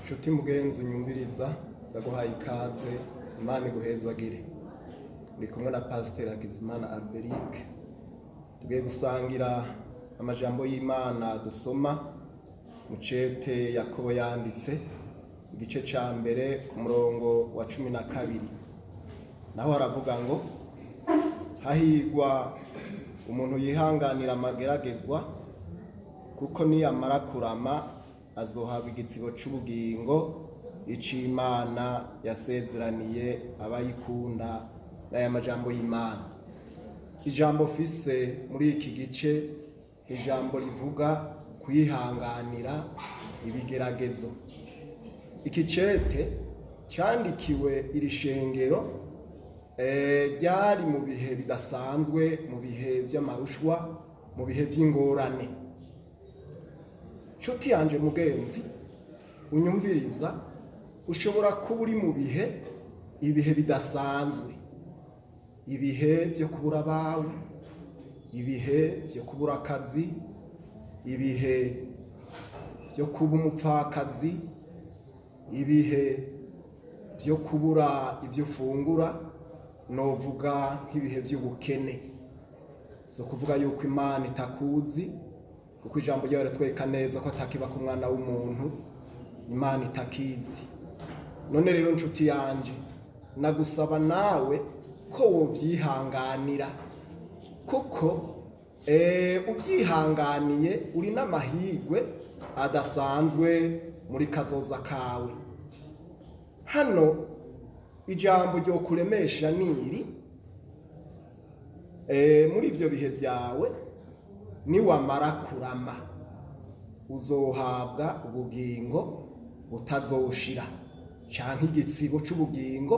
Nshuti mugenzi unyumviriza, ndaguhaye ikaze. Imana iguhezagire. Uri kumwe na Pasiteri Hakizimana Alberic. Tugiye gusangira amajambo y'Imana dusoma mu cete Yakobo yanditse, igice ca mbere ku murongo wa 12. Naho haravuga ngo: "Hahigwa umuntu yihanganira amageragezwa, kuko niyamara kurama azohabwa igitsibo c'ubugingo ic'Imana yasezeraniye abayikunda." N'aya majambo y'Imana. Ijambo fise muri iki gice ni ijambo rivuga kwihanganira ibigeragezo. Iki cete cyandikiwe iri shengero ryari mu bihe bidasanzwe, mu bihe by'amarushwa, mu bihe by'ingorane. Nshuti yanje mugenzi unyumviriza, ushobora kuba uri mu bihe, ibihe bidasanzwe, ibihe byo kubura abawe, ibihe byo kubura akazi, ibihe byo kuba umupfakazi, ibihe byo kubura ibyo ufungura, novuga nk'ibihe by'ubukene. So kuvuga yuko Imana itakuzi, kuko ijambo ryayo riratwereka neza ko atakiba ku mwana w'umuntu Imana itakizi. None rero nshuti yanje, nagusaba nawe ko wovyihanganira, kuko ubyihanganiye uri n'amahirwe adasanzwe muri kazoza kawe. Hano ijambo ryo kuremesha niri: muri ivyo bihe byawe, niwamara kurama uzohabwa ubugingo butazoshira canke igitsibo c'ubugingo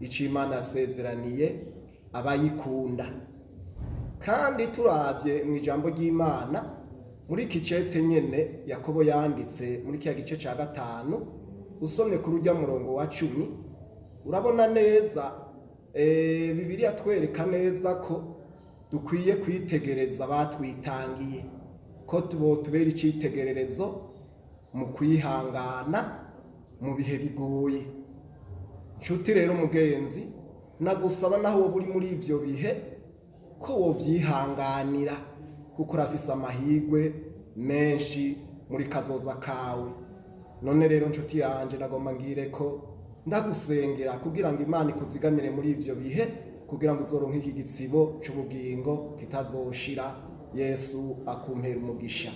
ico Imana yasezeraniye abayikunda. Kandi turavye mu ijambo ry'Imana muri iki cete nyene Yakobo yanditse, muri kiya gice ca 5, usomye kuri urya murongo wa 10, urabona neza Bibiliya twereka neza ko dukwiye kwitegereza batwitangiye, ko tubera icitegererezo mu kwihangana mu bihe bigoye. Nshuti rero mugenzi, nagusaba naho woba uri muri ibyo bihe ko wobyihanganira, kuko urafise amahirwe menshi muri kazoza kawe. None rero nshuti yanje, nagomba ngire ko ndagusengera kugira ngo Imana ikuzigamire muri ibyo bihe, kugira ngo uzoronke iki gitsibo c'ubugingo kitazoshira. Yesu akumpera umugisha.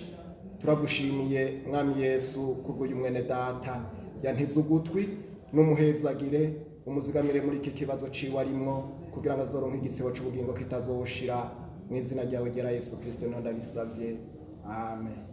Turagushimiye Mwami Yesu kubw'uyu mwene data yantize ugutwi. N'umuhezagire, umuzigamire muri iki kibazo ciwe arimwo, kugira ngo azoronke igitsibo c'ubugingo kitazoshira. Mu izina ryawe ryera Yesu Kristo niho ndabisabye, amen.